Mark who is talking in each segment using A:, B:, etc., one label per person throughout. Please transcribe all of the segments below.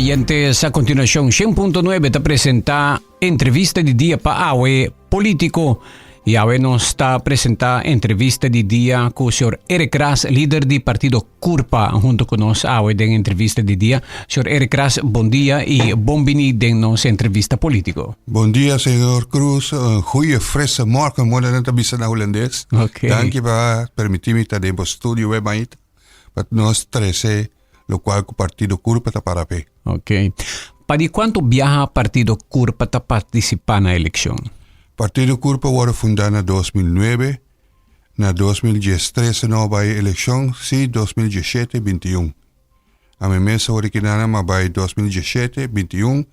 A: Oyentes, a continuacion 100.9 ta presenta entrevista di dia pa awe politico. Y awe nos ta presenta entrevista di dia cu señor Eric Ras, lider di partido Curpa, hunto cu nos awe den entrevista di dia. Señor Eric Ras, bon dia y bon bini den nos entrevista politico.
B: Bon dia, señor Cruz. Een goeie frisse morgen, mo nan ta bisa na hulandes. Danki pa permiti mi ta den bo studio we mait pa nos trece locual cu Partido Curpa ta para p'e.
A: Ok. Pa di cuanto biaha Partido Curpa ta participa na eleccion?
B: Partido Curpa worde funda na 2009. Na 2013 no a bay eleccion, si 2017, 21. Ami mes awor aki nana m'a bay 2017, 21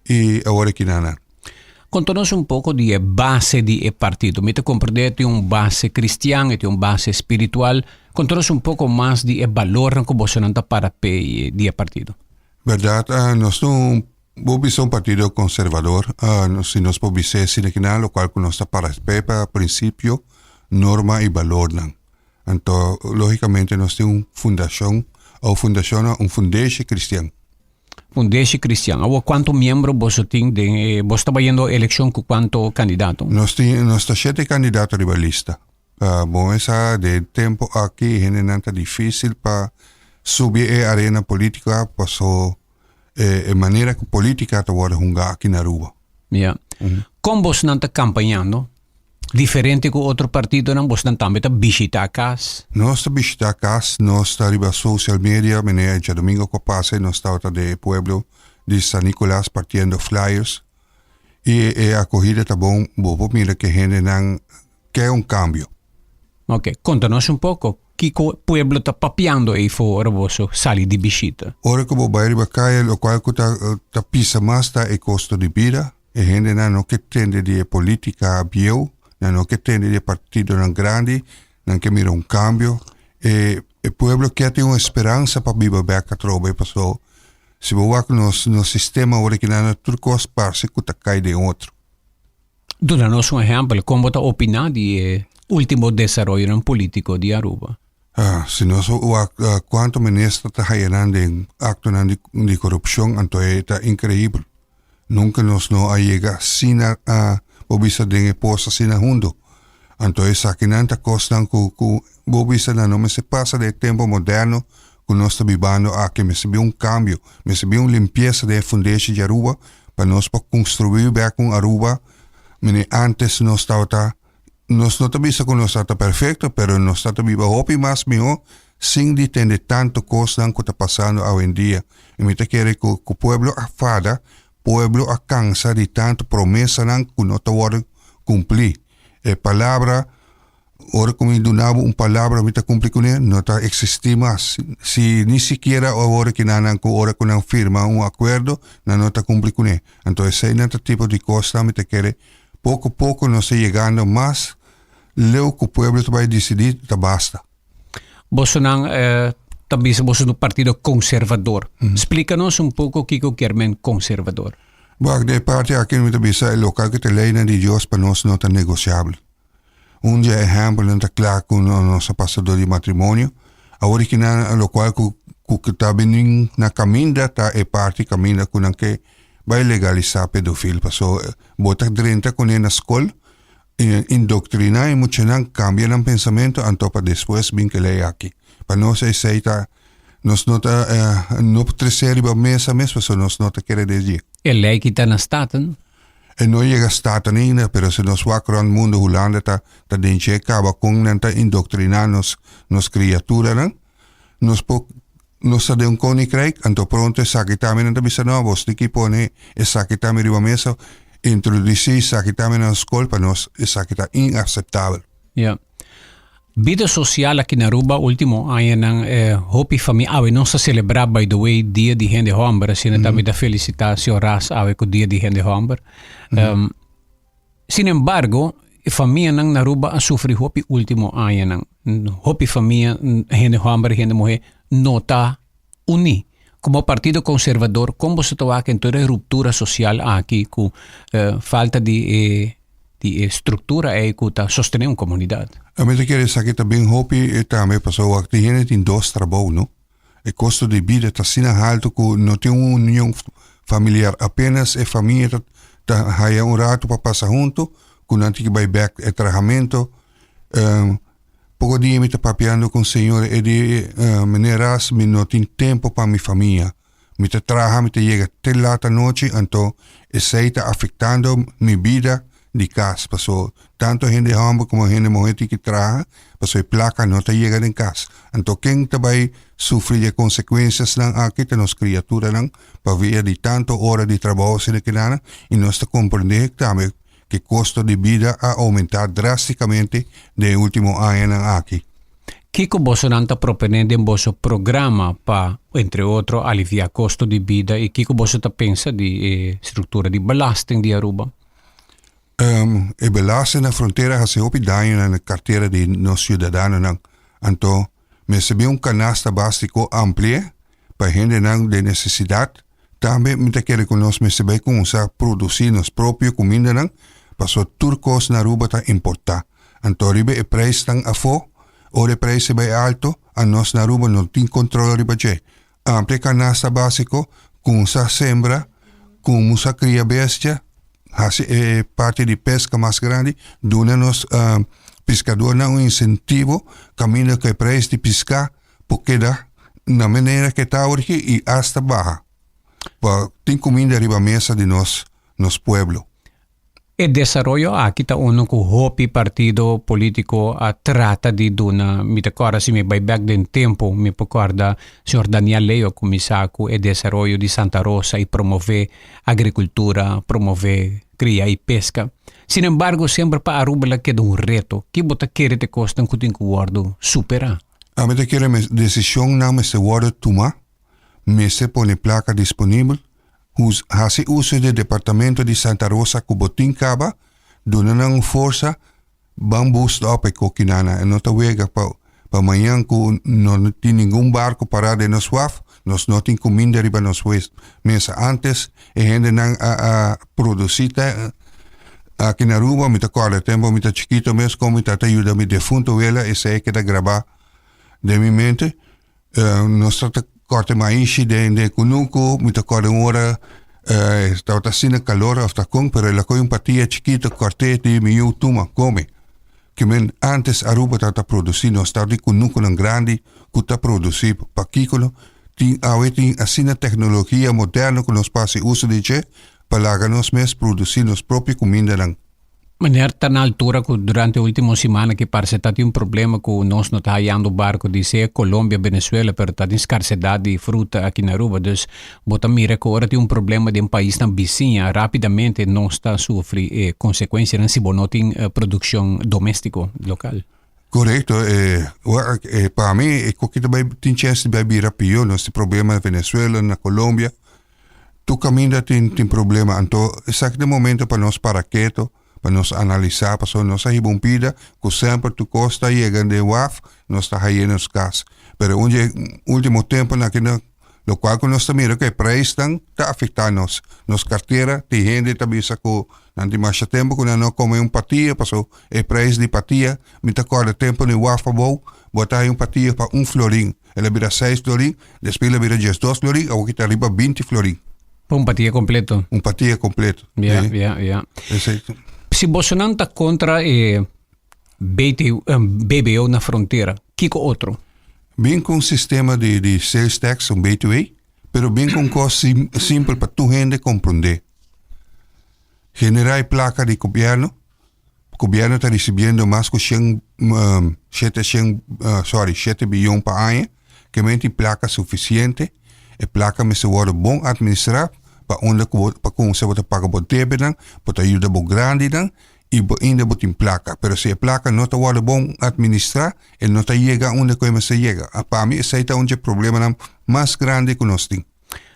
B: y awor aki nana.
A: Conta nos un poco di e base di e partido. Mi ta comprende tin un base cristian, e tin un base spiritual. Conta nos un poco mas di e balornan cu bosonan ta para p'e di e partido.
B: Berdad, nos ta un, bo bisa un partido conservador, si nos por bis'é asina kinan, locual cu nos ta para p'e pa principio, norma y balornan. Anto, logicamente nos tin un fundacion, of fundacion no, un fundeshi cristian.
A: Fundeshi Cristian. Awor cuanto miembro boso tin den e, boso ta bayendo eleccion cu cuanto candidato?
B: Nos tin, nos ta shete candidato riba lista. Bon esa den tempo aki hendenan ta dificil pa subi e arena politica paso e manera cu politica ta wordo hunga aki na Aruba.
A: Ya. Con bosnan ta campañando? Diferente ku otro partidonan, bosnan tambe ta bishitá kas?
B: Nos ta bishitá kas, nos ta riba social media, manera djadumingo ku a pasa nos tabata den e pueblo di San Nicolas partiendo flyers i e akohida ta bon, bo por mira ku e hendenan ke un kambio.
A: Ok, konta nos un poko, kiko pueblo ta papiando eifo ora boso sali di bishita?
B: Ora ku bo bai riba kaya lokual ku ta ta pisa mas ta e kosto di bida. E hendenan no ke tende di e politica bieu, nan no ke tende di e partidonan grandi, nan ke mira un cambio. E e pueblo ke tin un speransa pa biba bek atrobe paso si bo wak nos nos sistema ora ki nan tur cos parse cu ta cay den otro.
A: Duna nos un ehempel, con bo ta opina di e ultimo desaroyonan politico di Aruba?
B: Si nos wak cuanto minister ta haya nan den actonan di di corupcion anto e ta increibel. Nunca nos no a yega asina a bo bisa den e pos asina hundo. Anto esakinan ta cosnan cu cu bo bisa nan no mester pasa den e tempo moderno cu nos ta bibando aki. Mester bin un cambio, mester bin un limpieza den e fundeshi di Aruba pa nos por construi bek un Aruba mene antes nos tabata. Nos no ta bisa cu nos tabata perfecto pero nos tabata biba hopi mas miho sin di tende tanto cosnan cu ta pasando awendia. Y mi ta kere cu cu pueblo a fada, pueblo a cansa di tanto promesanan cu no ta wordo cumpli. E palabra, ora cu mi duna bo un palabra mi ta cumpli cune, no ta existi mas. Si ni sikiera awor ki nan cu ora cu nan firma un acuerdo, nan no ta cumpli cune. Anto eseynan ta tipo di cosnan mi ta kere poco poco nos ta yegando mas leu cu pueblo ta bay dicidi ta basta.
A: Bosonan ta bisa boso ta un partido conservador. Splica nos un poco kico kier men conservador.
B: Wak, den e parti aki mi ta bisa e local cu ta leynan di Dios pa nos no ta negociabel. Un di e ehempelnan ta cla cu nos a pasa dor di matrimonio. Awor aki nan locual cu cu ta bini na caminda ta e parti caminda cu nan ke bay legalisa pedofil paso bo ta drenta cune na scol Indoctrina e muchanan, cambia nan pensamento anto pa despues bin ke ley aki. Pa nos esey ta, nos no ta, no por trece riba mesa mes pasobra nos no ta kere den dje.
A: E ley ki ta na Staten?
B: E no yega Staten ainda, pero si nos wak rond mundo Hulanda ta ta den dje caba con nan ta indoctrina nos nos criaturanan. Nos por nos ta den un koninkrijk, anto pronto esaki tambe nan ta bisa no, bos tin ki pone esaki tambe riba mesa, introdusí esaki tambe na skol, pa nos esaki ta inakseptabel.
A: Ja. Bida sosial aki na Aruba ultimo añanan hopi famia awe nos ta selebrá by the way dia di hende hòmber asina tambe ta felisitá señor Ras awe ku dia di hende hòmber. Sin embargo, e famianan na Aruba a sufri hopi ultimo añanan. Hopi famia, hende homber y hende muher, no ta uni. Como Partido Conservador, con boso ta wak en tur e ruptura social aki cu falta di e di e structura ey cu ta sostene un comunidad?
B: Ami ta kere esaki ta bin hopi tambe pasobra wak tin hende tin dos trabou no. E kosto di bida ta asina haltu ku no tin un union familiar. Apenas e famia ta ta haya un ratu pa pasa huntu ku nan tin ki bai bèk e trahamentu. Poko dia mi ta papiando ku un señora e di, Meneer Ras, mi no tin tempu pa mi famia. Mi ta traha, mi ta yega te lat anochi, anto esei ta afektando mi bida di kas. Paso tanto hende hòmber komo hende muhé tin ki traha, paso e plaka no ta yega den kas. Anto ken ta bai sufri di e konsekuensiasnan aki ta nos kriaturanan pa via di tanto ora di trabou asina kinanan i nos ta komprendé tambe ku kosto di bida a oumentá drástikamente den e último añanan aki.
A: Kiko bosonan ta proponé den boso programa pa, entre otro, aliviá kosto di bida i kiko boso ta pensa di e struktura di belasting di Aruba?
B: E belasting na frontera a hasi hopi daño na kartera di nos siudadanonan. Anto mester bin un kanasta básiko ampli'é pa hendenan den nesesidat. Tambe mi ta kere ku nos mester bai kuminsá produsí nos propio kumindanan pasobra tur kos na Aruba ta importá. Anto riba e preisnan afó, ora e preis a bai alto, anos na Aruba no tin kontrol riba dje. Amplia kanasta básiko, kuminsá sembra, kuminsá kria bestia, hasi e parti di peska mas grandi, duna nos piskadornan un insentivo kaminda ku e preis di piská por keda na manera ke ta awor aki i asta baha pa tin kuminda riba mesa di nos nos pueblo.
A: E desaroyo aki ta unu ku hopi partido politiko a trata di duna. Mi ta kòrda si mi bai bèk den tempu, mi por kòrda señor Daniel Leo a kuminsá ku e desaroyo di Santa Rosa i promové agrikultura, promové kria i peska. Sin embargo, semper pa Aruba el a keda un reto. Ki bo ta kere ta e kosnan ku tin ku wòrdu superá?
B: Ami ta kere mes desishonnan mester wòrdu tumá, mester pone plaka disponibel, hasi uso di e departamento di Santa Rosa ku bo tin kaba, duna nan un forsa, ban boost up e kokinana. E no ta wega pa pa mañan ku no tin ningun barko pará den nos waf, nos no tin kuminda riba nos mesa. Antes e hendenan a a produsí ta aki na Aruba, mi ta kòrda e tempu mi ta chikito mes kon mi tata yuda mi defunto wela, esei a keda grabá den mi mente. Nos ta kòrta maishi den den kunuku, mi ta kòrda un ora tabata asina kalor òf ta kon, pero el a kohe un patia chikito kòrt'é di mi yu tuma kome. Ke men antes Aruba tabata produsí, nos tabata di kunukunan grandi ku ta produsí. Pakiko no tin awe tin asina teknologia moderno ku nos por hasi uso di dje pa laga nos mes produsí nos propio kumindanan.
A: Meneer ta na altura cu durante ultimo simana ki parce ta tin un problema cu nos no ta hayando barco di sea Colombia, Venezuela, pero ta tin scarcedad di fruta aki na Aruba. Dus bo ta mira cu ora tin un problema den paisnan bisiña rapidamente nos ta sufri e consecuencianan si bo no tin produccion domestico local.
B: Correcto, e pa mi e koki ta bai tin chance di bai bira pio, nos tin problema na Venezuela, na Colombia. Tur kaminda tin tin problema, anto esaki ta e momento pa nos para keto, pa nos analisá, pasobra nos a hiba un bida ku semper tur kos ta yega den waf, nos ta haye nos kas. Pero un dje último temponan aki nan, lokual ku nos ta mira ku e preisnan ta afektá nos, nos kartera, tin hende ta bisa ku nan tin masha tempu ku nan no kome un patia, pasobra e preis di patia, mi ta kòrda tempu den waf abou, bo ta haña un patia pa un florin. El a bira seis florin, despues el a bira diesdos florin, awor ki ta riba binti florin.
A: Pa un patia completo.
B: Un patia completo.
A: Ja, ja, ja.
B: Esei.
A: Si bosonan ta contra e BT, BBO na frontera, kiko otro?
B: Bin cu un sistema di, di sales tax, un BTW, pero bin cu un cos sim, simpel pa tur hende comprende. Genera e placa di gobierno, Gobierno ta ricibiendo mas cu shen, shete shen, sorry, shete biyon pa aña, ke men tin placa suficiente, e placa mester wordo bon administra pa unda cu bo, pa cuminsa bo ta paga bo debenan, bo ta yuda bo grandinan y bo inda bo tin placa. Pero si e placa no ta wordo bon administra, e no ta yega unda cu e mester yega. Pa mi esey ta un dje problemanan mas grandi cu nos tin.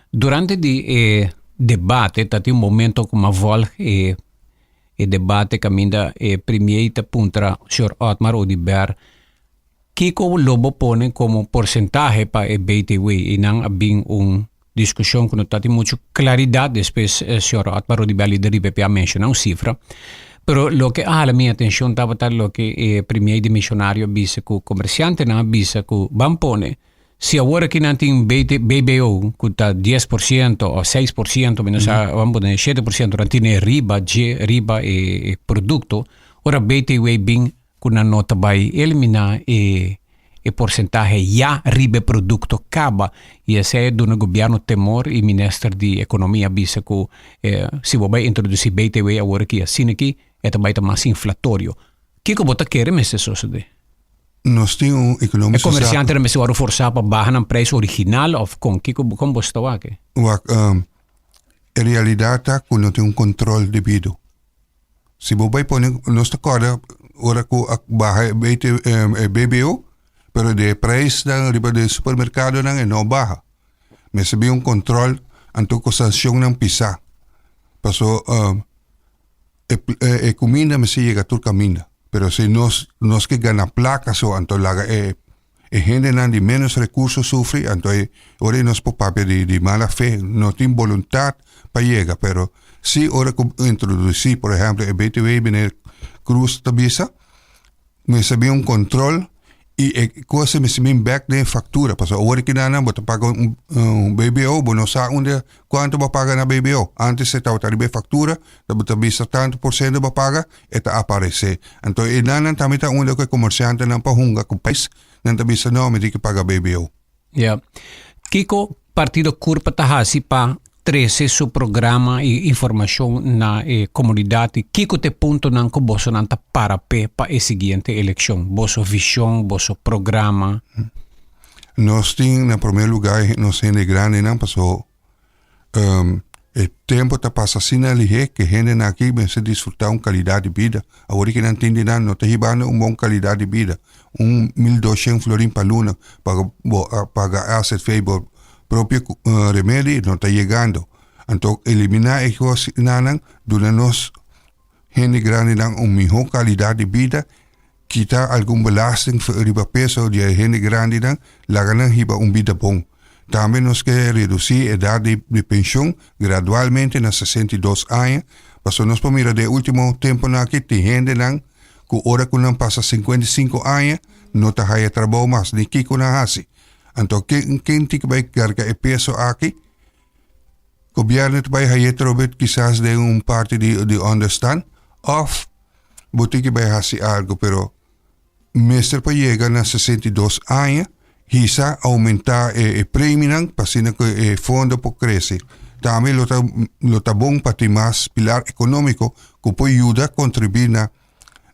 A: Durante di e debate ta tin un momento cu m'a volg e E debate kaminda e premier ta puntra señor Otmar Oduber kiko lo bo pone komo porsentahe pa e BTW i nan a bin un diskushon ku no ta tin muchu klaridat despues señor Otmar Oduber lider di PP a menshona un sifra pero loke a hala mi atenshon tabata loke e premier dimisionario a bisa ku komersiantenan a bisa ku ban pone. Si awor aki nan tin BT, BBO ku ta 10% o 6%, mi no sa, mm -hmm. 7%, nan tin riba dje, riba e, e produkto, ora BTW bin ku nan no ta bai eliminá e e porsentahe ya riba e produkto kaba i esei a duna gobièrnu temor i minister di ekonomia a bisa ku si bo bai introdusí BTW awor aki asina aki e ta bai ta mas inflatorio. Kiko bo ta kere mester sosodé?
B: Nos tin un ekonomia
A: E komersiantenan mester wòrdu forsá pa baha nan preis original òf kon? Kiko kon bo sta wak?
B: Wak, e realidat ta ku no tin un kontrol debido. Si bo bai pone, nos ta kòrda ora ku a baha e BT, e BBO, pero de prijsnan riba de supermerkadonan e no baha. Mester bin un kontrol anto ku sanshonnan pisá. Paso e e kuminda mester yega tur kaminda. Pero si nos nos ke gana plaka so anto laga e E hendenan di ménos rekurso sufri, anto e ora ei nos por papia di di mala fe, no tin boluntat pa yega, pero si ora ku introdusí por ehèmpel e BTW meneer Cruz ta bisa, mester bin un kontrol i e kos ei mester bin bèk den e faktura, pasobra awor ki nan bo ta paga un un BBO bo no sa unda kuantu bo a paga na BBO, antes e tabata riba e faktura bo ta bisa tantu por sento bo a paga e ta aparesé. Anto e nannan tambe ta unda ku e komersiantenan pa hunga ku pais, nan ta bisa no, mi tin ke paga BBO.
A: Ya. Kiko Partido Curpa ta hasi pa trese su programa i informashon na e komunidat i kiko ta e puntonan ku bosonan ta para p'e pa e siguiente elekshon? Boso vishon, boso programa?
B: Nos tin na promé lugá nos hende grandinan paso E tempo ta pasa asina lihé ke hendenan aki mester disfrutá un kalidat di bida. Awor ki nan tin di nan no ta hibando un bon kalidat di bida. Un 1200 florin pa luna pa bo a paga AZV bo propio remedi no ta yegando. Anto eliminá e kosnan duna nos hende grandinan un mihó kalidat di bida, kita algun belasting riba peso di e hende grandinan, laga nan hiba un bida bon. Tambe nos ke redusí edat di penshon gradualmente na 62 aña, pasobra nos por mira den e último temponan aki tin hendenan ku ora ku nan pasa 55 aña no ta haya trabou mas, ni kiko nan hasi. Anto ken ken tin ku bai karga e peso aki? Gobierno ta bai haye trobe kisas den un parti di di onderstand of bo tin ki bai hasi algo pero mester pa yega na 62 aña hisa aumenta e e preminan pa asina ku e fondo por krese. Tambe lo ta lo ta bon pa tin mas pilar economico ku por yuda kontribuí na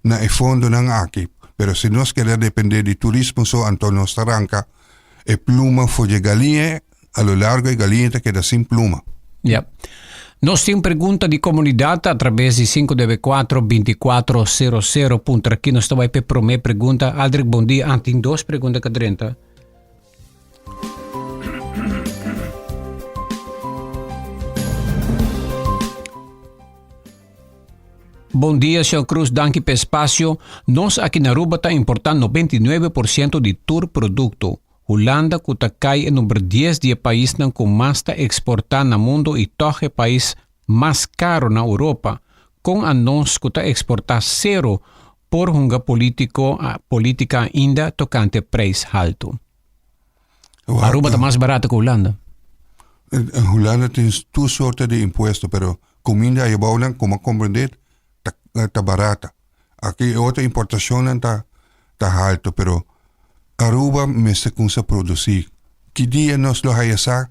B: na e fondonan aki. Pero si nos keda depende di turismo so anto nos ta ranka e pluma for dje galiña, a lo largo e galiña ta keda sin pluma.
A: Ja. Nos tin pregunta di komunidat a traves di 594 2400 puntra aki nos ta bai p'e promé pregunta. Aldrich, bon dia. Ah, tin dos pregunta ka drenta. Bon dia señor Cruz, danki p'e espacio. Nos aki na Aruba ta importa 99% di tur producto. Hulanda cu ta cay e number 10 di e paisnan cu mas ta exporta na mundo y toch e pais mas caro na Europa. Con a nos cu ta exporta cero por hunga politico politica ainda tocante prijs halto? Aruba ta mas barato cu Hulanda.
B: Hulanda tin tur soorte di impuesto, pero Cuminda ahi abounan como a comprende ta ta barata. Aki e otro importacionnan ta ta halto pero Aruba mester cuminsa produci. Ki dia nos lo haya sa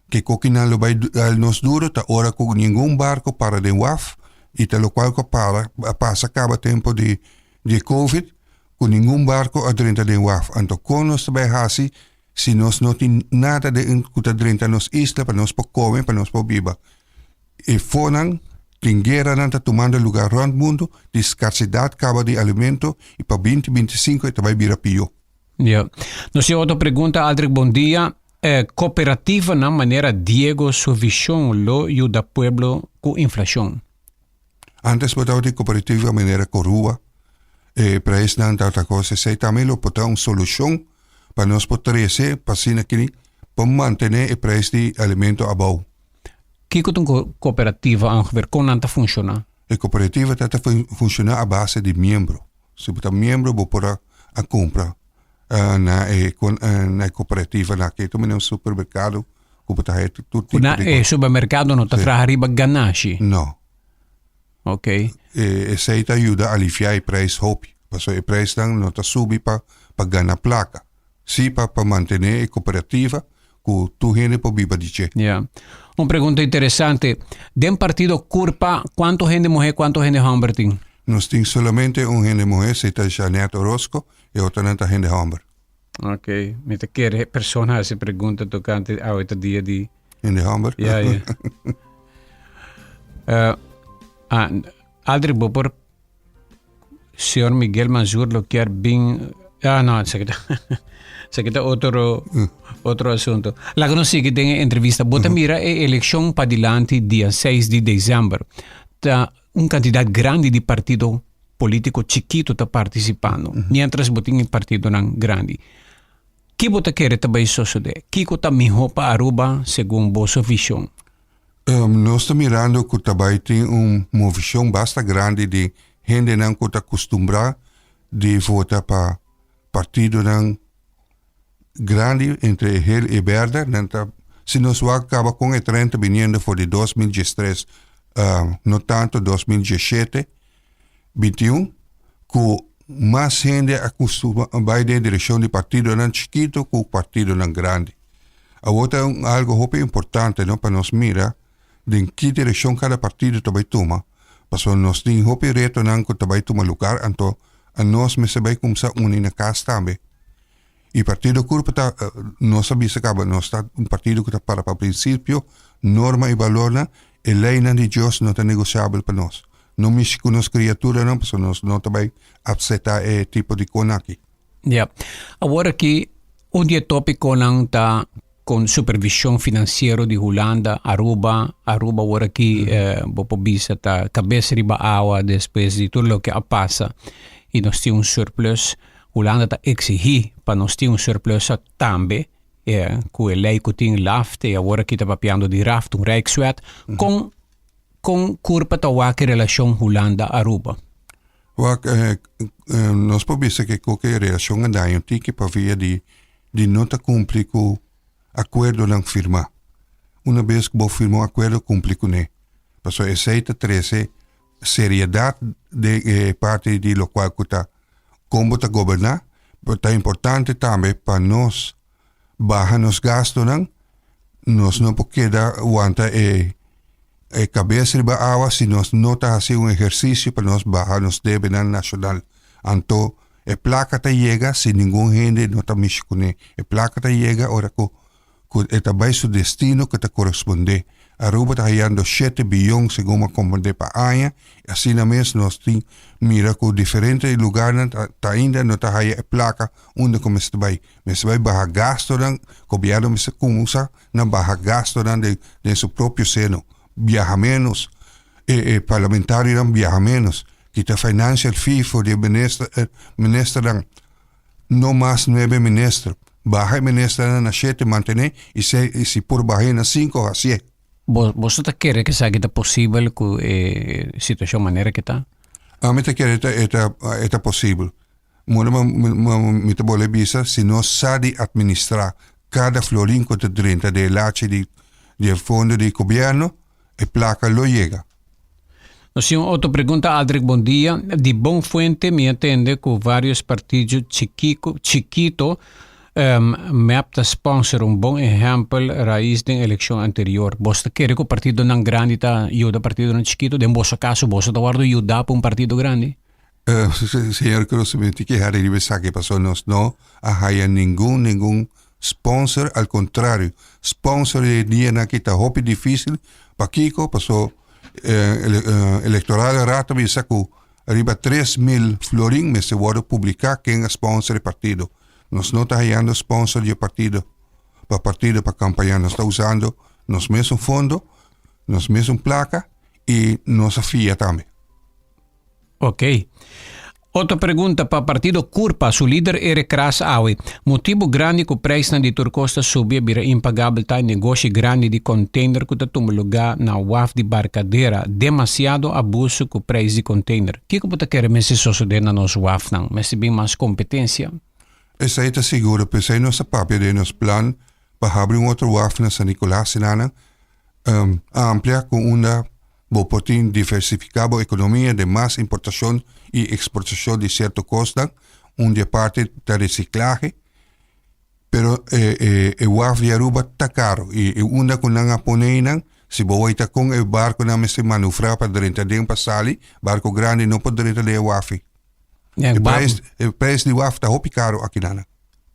B: ke kokinan lo bay dal nos duro ta ora cu ningun barco para den waf y ta locual cu a para a pasa caba tempo di di e covid cu ningun barco a drenta den waf. Anto con nos ta bay haci si nos no tin nada den cu ta drenta nos isla pa nos por come pa nos por biba. E fonan tin gueranan ta tumando lugar rond mundo di scarcedad caba di alimento y pa 2025 e ta bay bira pio.
A: Ja. Nos tin otro pregunta, Aldrich, bon dia. Eh, cooperativanan manera Diego su vision lo yuda pueblo cu inflacion?
B: Antes bo tabata tin cooperativa manera Corua, e prijsnan tabata cos esey tambe lo por ta un solucion pa nos por trece pa asina kini por mantene e prijs di alimento abou.
A: Kiko ta un cooperativa ongeveer? Kon nan ta funciona?
B: E cooperativa ta ta funciona a base di miembro. Si bo ta miembro bo por a cumpra. Na e na e cooperativa na aki ta un supermercado cu bo ta haya tur tipo
A: Na
B: di
A: e supermercado no ta traha riba ganashi?
B: No.
A: Ok.
B: Esey ta yuda alivia e prijs hopi, pasobra e prijsnan no ta subi pa pa gana placa, si pa pa mantene e cooperativa cu tur hende por biba di dje.
A: Ya. Un pregunta interesante. Den partido Curpa cuanto hende muhe cuanto hende homber tin?
B: Nos tin solamente un hende muhe, esey ta Jeanette Orozco, E otronan ta hende hòmber.
A: Ok, mi ta kere persona hasi pregunta tokante awe ta dia di.
B: Hende hòmber?
A: Ja, ja. uh, ah, Aldrich, bo por Señor Miguel Manzur lo kier bin. Ah, no, esaki ta, esaki ta otro, otro asunto. Laga nos sigui den e entrevista. Bo ta mira e eleccion padilanti dia 6 di december. Ta un cantidad grandi di partido politico chikito ta participando, mientras bo tin e partidonan grandi. Ki bo ta kere ta bay sosode? Kiko ta miho pa Aruba segun boso vision?
B: Nos ta mirando cu ta bay tin un movicion basta grandi di hendenan cu ta custumbra di vota pa partidonan grandi entre e geel y e berde. Nan ta, si nos wak caba con e trend ta biniendo for di 2013, no tanto 2017, 21, cu mas hende a custuma bay den direccion di partidonan chikito cu partidonan grandi. Awor ta un algo hopi importante no pa nos mira den ki direccion cada partido ta bay tuma, pasobra nos tin hopi retonan cu ta bay tuma lugar, anto anos mester bay cumsa uni na cas tambe. Y Partido Curpa ta, nos a bisa caba, nos ta un partido cu ta para pa principio, norma y balornan, e leynan di Dios no ta negociabel pa nos. No mishi cu nos criaturanan pasobra nos no ta bay acepta e tipo di con aki.
A: Ya. Awor aki un di e topiconan ta con supervision financiero di Hulanda, Aruba, Aruba awor aki bo por bisa ta cabes riba awa despues di tur loke a pasa y nos tin un surplus. Hulanda ta exigi pa nos tin un surplus tambe cu e ley cu tin LAFT y awor aki ta papiando di RAFT, un Rijkswet. Con con Curpa ta wak e relacion Hulanda-Aruba?
B: Wak, nos por bisa ke koke relashon a daño tiki pavia di di no ta kumpli ku akuerdonan firmá. Una bes ku bo firma un akuerdo kumpli kuné, pasobra esei ta trese seriedat den e parti di lokual ku ta kon bo ta goberná, pero ta importante tambe pa nos baha nos gastonan, nos no por keda wanta e e kabes riba awa si nos no ta hasi un ehersisio pa nos baha nos debenan nashonal. Anto e plaka ta yega si ningun hende no ta mishi kuné. E plaka ta yega ora ku ku e ta bai su destino ku ta korespondé. Aruba ta hayando shete biyon segun mi a komprendé pa aña i asina mes nos tin mira ku diferente lugarnan ta ainda no ta haya e plaka unda ku mester bai. Mester bai baha gastonan, gobièrnu mester kuminsá na baha gastonan den den su propio seno, biaha ménos, e e parlamentarionan biaha ménos, kita financial fee for di e minister ministernan, no mas nuebe minister, baha e ministernan na shete mantené i se i si por bah'é na sinku hasié.
A: Bo boso ta kere ku esaki ta posibel ku e situashon manera ke ta?
B: Ami ta kere e ta e ta posibel. Mora mi ta bolbe bisa, si nos sa di administra cada florin cu ta drenta den e lachi di e fondo di gobierno, e placa lo yega.
A: Nos tin un otro pregunta, Aldrich, bon dia. Di bon fuente mi a tende cu varios partido chikico, chikito um, mep ta sponsor un bon ehempel raiz den eleccion anterior. Bos ta kere cu partidonan grandi ta yuda partidonan chikito? Den boso caso boso ta wordo yuda pa un partido grandi?
B: Señor Cruz, mi tin keha riba esaki pasobra nos no a haya ningun ningun sponsor, al contrario, sponsor di e dianan aki ta hopi dificil, pakiko? Paso electoral raad ta bisa cu riba 3000 florin mester wordo publica ken a sponsor e partido, nos no ta hayando sponsor di e partido pa partido pa campaña, nos ta usando nos mesun fondo, nos mesun placa y nos a fia tambe.
A: Ok. Otro pregunta pa partido Curpa, su lider Eric Kras awe. Motibu grandi ku preisnan di tur kos ta subi a bira impagabel ta e negoshi grandi di container ku ta tuma lugá na waf di Barcadera. Demasiado abuso ku preis di container. Kiko bo ta kere mester sosodé na nos wafnan? Mester bin mas kompetensia?
B: Esei ta sigur, p'esei nos a papia den nos plan pa habri un otro waf na San Nicolas sinanan amplia ku unda bo por tin diversifiká bo ekonomia den mas importashon i eksportashon di sierto kosnan, un di e parti ta resiklahe, pero e waf di Aruba ta karo i unda ku nan a pone einan si bo wou ta kon e barkonan mester manufra pa drenta den pa sali, barko grandi no por drenta den e waf ei. E prijs di waf ta hopi karo akinan.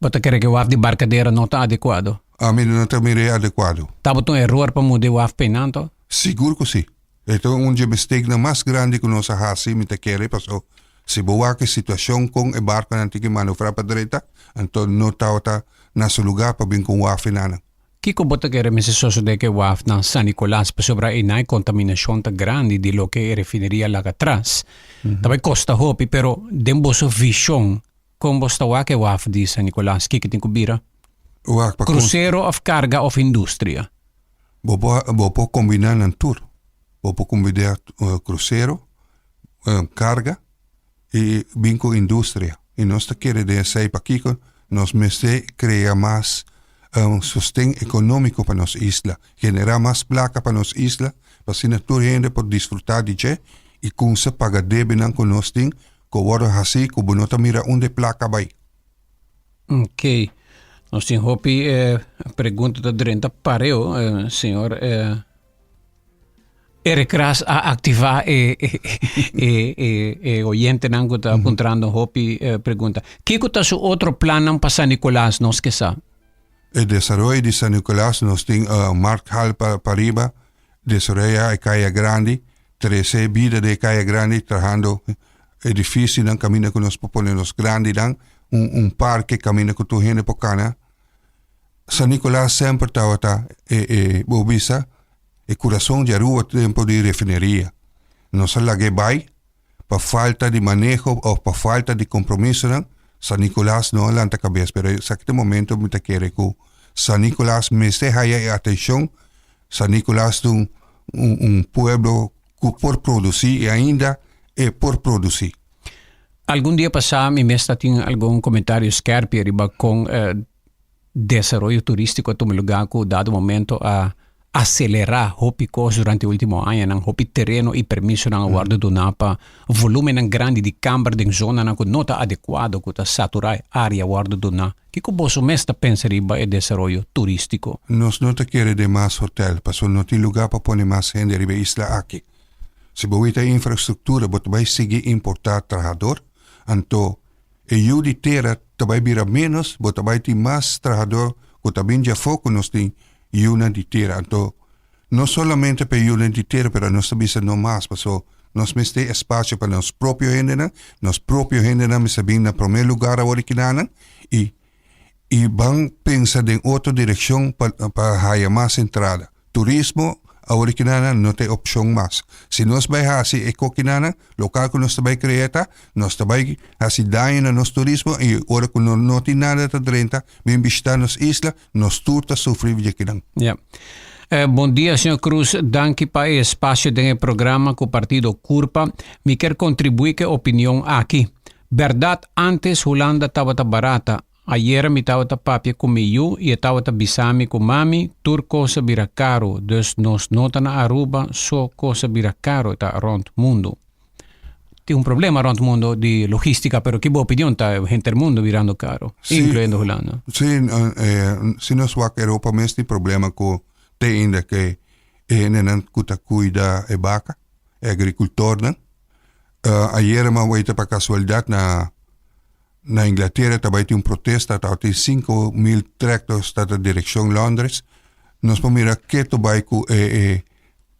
A: Bo ta kere ku e waf di Barcadera no ta adekuado?
B: Ami no ta mira e adekuado.
A: Tabata un eror pa muda e waf pa einan to?
B: Sigur ku si. E ta un dje mistakenan mas grandi ku nos a hasi, mi ta kere, paso si bo wak e situashon kon e barkonan tin ki manufra pa drenta, anto no tabata na su lugá pa bin ku un waf enanan.
A: Kiko bo ta kere mester sosodé ku e waf na San Nicolas pasobra einan e kontaminashon ta grandi di loke e refineria laga atras. Ta bai kosta hopi, pero den boso vishon Kon bo sta wak e waf di San Nicolas? Kiko tin ku bira?
B: Wak pa
A: Krusero of karga of industria?
B: Bo por bo por kombiná nan tur. Bo por kombiná krusero, karga i bin ku industria. I nos ta kere den esei pakiko nos mester krea mas sosten ekonómiko pa nos isla, generá mas plaka pa nos isla pa asina tur hende por disfrutá di dje i kumsa paga debenan ku nos tin Ku wòrdu hasí ku bo no ta mira unda e plaka bai.
A: Ok. Nos tin hopi eh, pregunta ta drenta pareo, eh, señor eh, Eric Ras a activa e, e, e, e, e oyentenan ku ta puntrando hopi eh, pregunta. Kiko ta su otro plannan pa San Nicolas nos ke sa?
B: E desaroyo di San Nicolas nos tin uh, Markthal pa, pa riba, desaroya e Kaya Grandi, Trece bida den e caya grandi trahando edificionan caminda cu nos por pone nos grandinan, un un parke caminda cu tur hende por cana. San Nicolas semper tabata e e bo bisa e curason di Aruba tempo di refineria. Nos a lag'e bay pa falta di maneho of pa falta di compromisonan, San Nicolas no a lanta cabes pero esaki ta e momento mi ta kere cu San Nicolas mester haya e atencion. San Nicolas ta un un pueblo cu por produci y ainda e por produci.
A: Algun dia pasá mi mes ta tin algun comentario skerpi riba con desaroyo turistico a tuma lugar cu dado momento a acelera hopi cos durante e ultimo añanan, hopi tereno y permisonan a wordo duna pa volumennan grandi di camber den zonanan cu no ta adecuado, cu ta satura e area wordo duna. Kiko boso mes ta pensa riba e desaroyo turístiko?
B: Nos no ta kere den mas hotel, pasobra no tin lugá pa pone mas hende riba e isla aki. Si bo wita e infrastruktura, bo ta bai sigui importá trahador, anto e yu di tera ta bai bira ménos, bo ta bai tin mas trahador ku ta bin djafó ku nos tin yunan di tera. Anto no solamente pa e yunan di tera, pero nos ta bisa no mas, pasobra nos mester espasio pa nos propio hendenan, nos propio hendenan mester bin na prome lugar awor di kinanan i i ban pensa den otro direkshon pa pa haya mas entrada. Turismo awor di kinanan no ta e opshon mas. Si nos bai hasi e kokinanan, lokal ku nos ta bai krea ta, nos ta bai hasi daño na nos turismo i ora ku no no tin nada ta drenta bin bishita nos isla, Nos tur ta sufri di kinan.
A: Ja. Eh, bon dia, señor Cruz. Danki pa e espacio den e programa cu partido Curpa. Mi kier contribui cu e opinion aki. Berdad, antes Hulanda tabata barata. Ayera mi tabata papia cu mi yu y e tabata bisa mi cu mami, tur cos a bira caro, dus nos no ta na Aruba so cos a bira caro, ta rond mundo. Tin un problema rond mundo di logistica, pero ki bo opinion ta henter mundo birando caro,
B: Sí.
A: incluyendo Hulanda?
B: Sí, eh, si nos wak Europa mes tin problema ku te ainda ke e hendenan ku ta kuida e baka, e agrikultornan. Uh, ayer mi a weita pa kasualidat na na Inglatera ta bai tin un protesta, tabatin 5000 tractors ta ta direkshon Londres. Nos por mira keto bai ku e e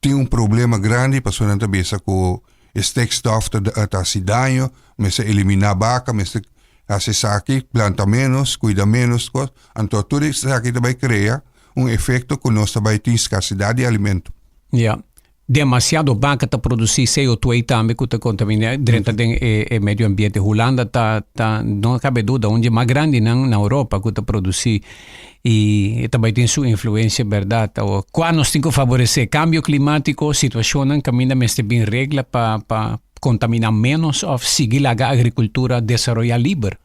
B: tin un problema grandi pasobra nan ta bisa ku e stikstof ta ta hasi daño, mester eliminá baka, mester hasi esaki, planta ménos, kuida ménos kos. Anto tur esaki ta bai krea un efekto ku nos ta bai tin skarsidat di alimento.
A: Ya. Demasiado baka ta produsí CO2 tambe ku ta kontaminá drenta den e e medio ambiente. Hulanda ta ta no kabe duda un di e mas grandinan na Europa ku ta produsí i e ta bai tin su influensia bèrdat. Awor kua nos tin ku faboresé? Kambio klimátiko, situashonnan kaminda mester bin regla pa pa kontaminá ménos òf sigui laga agrikultura desaroyá liber?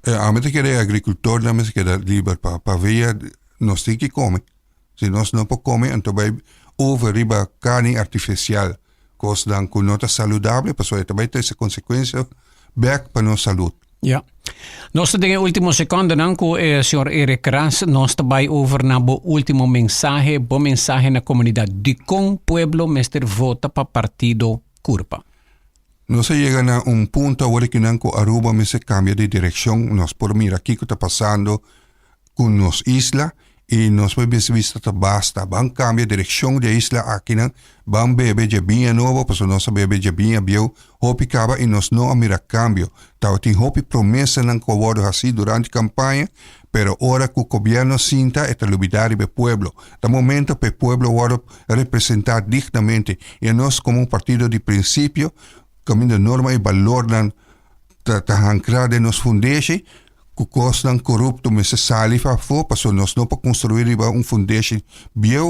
B: Ami ta kere e agricultornan mester keda liber pa pavia nos tin ki come. Si nos no por come anto bai over riba carni artificial, cosnan cu no ta saludable pasobra e ta bai trece consecuencia bek pa nos salud.
A: Ja. Nos ta den e ultimo secondenan cu e señor Eric Ras. Nos ta bai over na bo ultimo mensahe, bo mensahe na comunidad. Dicon pueblo mester vota pa partido Curpa?
B: Nos a yega na un punto awor kinan cu Aruba mester cambia di direccion. Nos por mira kico ta pasando cu nos isla y nos por bisa bisa ta basta. Ban cambia direccion di e isla akinan, ban bebe dje biña nobo pasobra nos a bebe dje biña bieu hopi caba y nos no a mira cambio. Tabatin hopi promesanan cu a wordo haci durante campaña, pero ora cu gobierno sinta e ta lubida riba e pueblo. Ta momento pa e pueblo wordo representa dignamente y anos como un partido di principio caminda norma y balornan ta ta hancra den nos fundeshi cu cosnan corupto mester sali pa afo pasobra nos no por construi riba un fundeshi bieu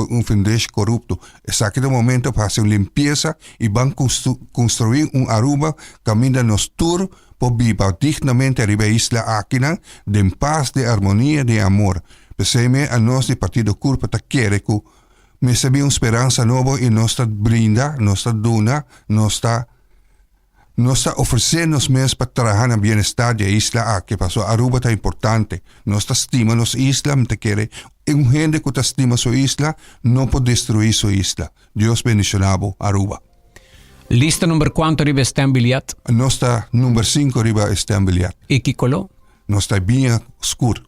B: un fundeshi corupto. Esaki ta momento pa haci un limpieza y ban construi un Aruba caminda nos tur por biba dignamente ariba e isla akinan den paz, den armonia, den amor. P'esei me anos di Partido Curpa ta kere cu mester bin un speransa nobo y nos ta brinda, nos ta duna, nos ta nos ta ofrece nos mes pa traha na bienestar di e isla aki pasobra Aruba ta importante. Nos ta stima nos isla, mi ta kere un hende cu ta stima su isla no por destrui su isla. Dios bendiciona bo Aruba.
A: Lista number cuanto riba e stembiljet?
B: Nos ta number cinco riba e stembiljet.
A: Y ki color?
B: Nos ta biña scur.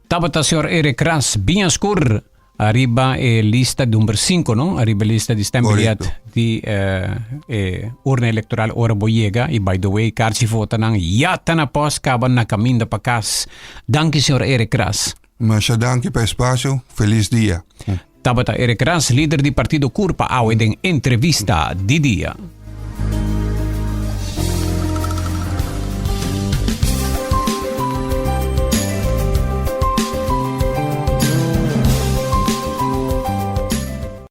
A: Tabata señor Eric Ras, biña scur, ariba e lista number cinco, no? Ariba e lista di stembiljet
B: Correcto.
A: di eh, e urna electoral ora bo yega. Y by the way, kaartje votanan ya ta na post caba na caminda pa cas. Danki señor Eric Ras.
B: Masha danki pa espacio. Feliz dia.
A: Tabata Eric Ras, lider di partido Curpa awe den entrevista di dia.